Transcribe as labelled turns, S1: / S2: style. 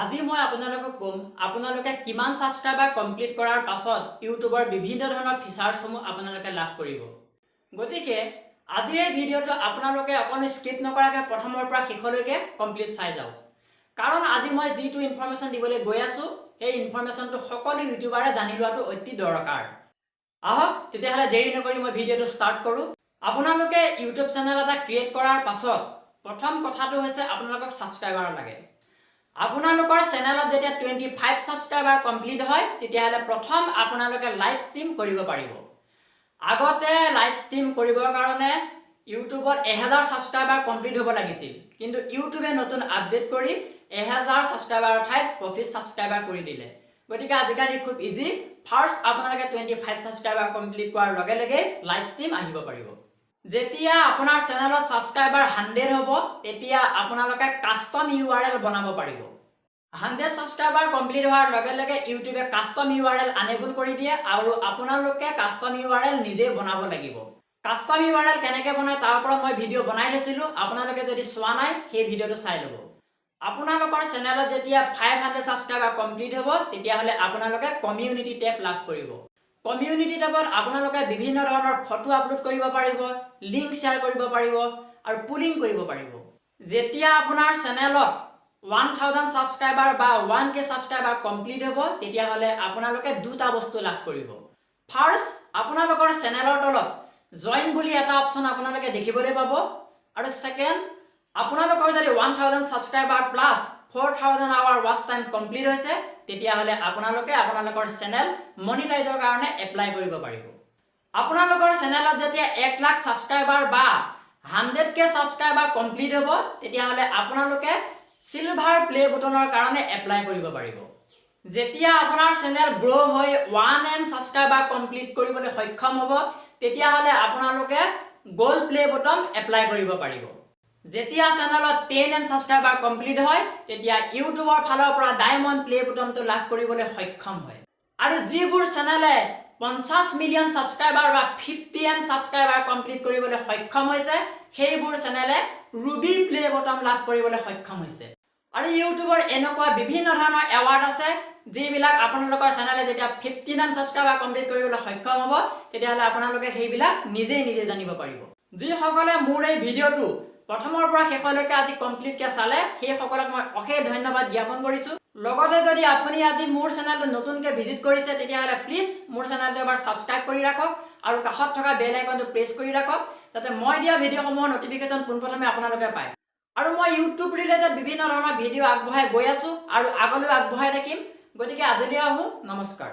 S1: আজি মই আপোনালোকক ক'ম, আপোনালোকে কিমান ছাবস্ক্ৰাইবাৰ কমপ্লিট কৰাৰ পাছত ইউটিউবৰ বিভিন্ন ধৰণৰ ফিচাৰ্ছসমূহ আপোনালোকে লাভ কৰিব। গতিকে আজিৰ এই ভিডিঅ'টো আপোনালোকে অকণো স্কিপ নকৰাকৈ প্ৰথমৰ পৰা শেষলৈকে কমপ্লিট চাই যাওক, কাৰণ আজি মই যিটো ইনফৰ্মেশ্যন দিবলৈ গৈ আছোঁ, সেই ইনফৰ্মেশ্যনটো সকলো ইউটিউবাৰে জানি লোৱাটো অতি দৰকাৰ। আহক তেতিয়াহ'লে, দেৰি নকৰি মই ভিডিঅ'টো ষ্টাৰ্ট কৰোঁ। আপোনালোকে ইউটিউব চেনেল এটা ক্ৰিয়েট কৰাৰ পাছত প্ৰথম কথাটো হৈছে আপোনালোকক ছাবস্ক্ৰাইবাৰ লাগে। আপোনালোকৰ চেনেলত যেতিয়া 25 ছাবস্ক্ৰাইবাৰ কমপ্লিট হয়, তেতিয়াহ'লে প্ৰথম আপোনালোকে লাইভ ষ্ট্ৰীম কৰিব পাৰিব। আগতে লাইভ ষ্ট্ৰীম কৰিবৰ কাৰণে ইউটিউবত 1000 ছাবস্ক্ৰাইবাৰ কমপ্লিট হ'ব লাগিছিল, কিন্তু ইউটিউবে নতুন আপডেট কৰি 1000 ছাবস্ক্ৰাইবাৰৰ ঠাইত 25 ছাবস্ক্ৰাইবাৰ কৰি দিলে। গতিকে আজিকালি খুব ইজি। ফাৰ্ষ্ট আপোনালোকে 25 ছাবস্ক্ৰাইবাৰ কমপ্লিট কৰাৰ লগে লগে লাইভ ষ্ট্ৰীম আহিব পাৰিব। যেতিয়া আপোনাৰ চেনেলত ছাবস্ক্ৰাইবাৰ 100 হ'ব, তেতিয়া আপোনালোকে কাষ্টম ইউআৰএল বনাব পাৰিব। 100 ছাবস্ক্ৰাইবাৰ কমপ্লিট হোৱাৰ লগে লগে ইউটিউবে কাষ্টম ইউআৰএল আনেবল কৰি দিয়ে আৰু আপোনালোকে কাষ্টম ইউআৰএল নিজেই বনাব লাগিব। কাষ্টম ইউআৰএল কেনেকৈ বনায়, তাৰ ওপৰত মই ভিডিঅ' বনাই থৈছিলোঁ। আপোনালোকে যদি চোৱা নাই, সেই ভিডিঅ'টো চাই ল'ব। আপোনালোকৰ চেনেলত যেতিয়া 500 ছাবস্ক্ৰাইবাৰ কমপ্লিট হ'ব, তেতিয়াহ'লে আপোনালোকে কমিউনিটি টেব লাভ কৰিব। কমিউনিটি টেবত আপোনালোকে বিভিন্ন ধৰণৰ ফটো আপলোড কৰিব পাৰিব, লিংক শ্বেয়াৰ কৰিব পাৰিব আৰু পুলিং কৰিব পাৰিব। যেতিয়া আপোনাৰ চেনেলত 1000 ছাবস্ক্ৰাইবাৰ বা 1K subscriber complete হ'ব, তেতিয়াহ'লে আপোনালোকে দুটা বস্তু লাভ কৰিব। ফাৰ্ষ্ট, আপোনালোকৰ চেনেলৰ তলত জইন বুলি এটা অপশ্যন আপোনালোকে দেখিবলৈ পাব আৰু ছেকেণ্ড, আপোনালোকৰ যদি 1000 subscriber plus 4000 hour watch time complete হৈছে, তেতিয়াহ'লে আপোনালোকে আপোনালোকৰ চেনেল মনিটাইজৰ কাৰণে এপ্লাই কৰিব পাৰিব। আপোনালোকৰ চেনেলত যেতিয়া 1 লাখ ছাবস্ক্ৰাইবাৰ বা 100K subscriber complete হ'ব, তেতিয়াহ'লে আপোনালোকে চিলভাৰ প্লে বুটনৰ কাৰণে এপ্লাই কৰিব পাৰিব। যেতিয়া আপোনাৰ চেনেল গ্ৰ' হৈ 1M subscriber complete কৰিবলৈ সক্ষম হ'ব, তেতিয়াহ'লে আপোনালোকে গ'ল্ড প্লে বুটন এপ্লাই কৰিব পাৰিব। যেতিয়া চেনেলত 10M subscriber complete হয়, তেতিয়া ইউটিউবৰ ফালৰ পৰা ডায়মণ্ড প্লে বুটনটো লাভ কৰিবলৈ সক্ষম হয়। আৰু যিবোৰ চেনেলে 50 মিলিয়ন ছাবস্ক্ৰাইবাৰ বা 50M subscriber complete কৰিবলৈ সক্ষম হৈছে, সেইবোৰ চেনেলে ৰুবি প্লে বটম লাভ কৰিবলৈ সক্ষম হৈছে। আৰু ইউটিউবৰ এনেকুৱা বিভিন্ন ধৰণৰ এৱাৰ্ড আছে, যিবিলাক আপোনালোকৰ চেনেলে যেতিয়া 15M subscriber complete কৰিবলৈ সক্ষম হ'ব, তেতিয়াহ'লে আপোনালোকে সেইবিলাক নিজেই নিজে জানিব পাৰিব। যিসকলে মোৰ এই ভিডিঅ'টো প্ৰথমৰ পৰা শেষলৈকে আজি কমপ্লিটকৈ চালে, সেইসকলক মই অশেষ ধন্যবাদ জ্ঞাপন কৰিছোঁ। লগতে যদি আপুনি আজি মোৰ চেনেলটো নতুনকৈ ভিজিট কৰিছে, তেতিয়াহ'লে প্লিজ মোৰ চেনেলটো এবাৰ ছাবস্ক্ৰাইব কৰি ৰাখক আৰু কাষত থকা বেল আইকনটো প্ৰেছ কৰি ৰাখক, যাতে মই দিয়া ভিডিঅ'সমূহৰ নটিফিকেশ্যন পোনপ্ৰথমে আপোনালোকে পায়। আৰু মই ইউটিউব ৰিলেটেড বিভিন্ন ধৰণৰ ভিডিঅ' আগবঢ়াই গৈ আছোঁ আৰু আগলৈও আগবঢ়াই থাকিম। গতিকে আজিলৈ আহোঁ, নমস্কাৰ।